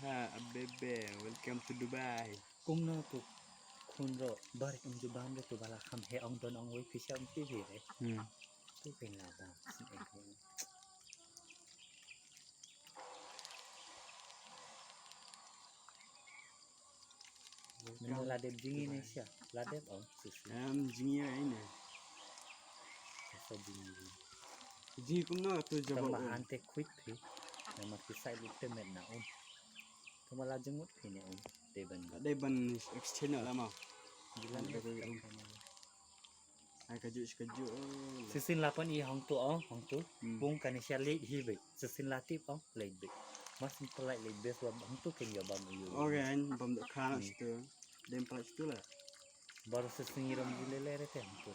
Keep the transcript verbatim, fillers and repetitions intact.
Ha, bebe, welcome to Dubai. Kumno tu khun ro, barik um jubam re tu bala kham he ong don ong wei pisa um ti he re. Hmm. Tu pen la ba. Mino la dep jingïa ne sha, la dep ong sisi. Em, jingïa ine. Sa jingïa. Jingïa kumno tu jaba. Tang ba ong. Han te kwit phi. Namar ki sai lut te met na um. Tang ba la jingmut phi ne um. Dei ban. Dei ban exchange la ma. Bilang dei ban. Ai ka juh ka juh. Sisin la pan i hong tu ong, hong tu. Hmm. Pung kane sha leit hi beit. Sisin la tip ong, leit beit. Mas ym pynlait leit beit, hong tu ken ïa bam ïa. Okay, bam da kha na situ. Dem pynlait situ la. Baru sisin i ram ji lele re te hong tu.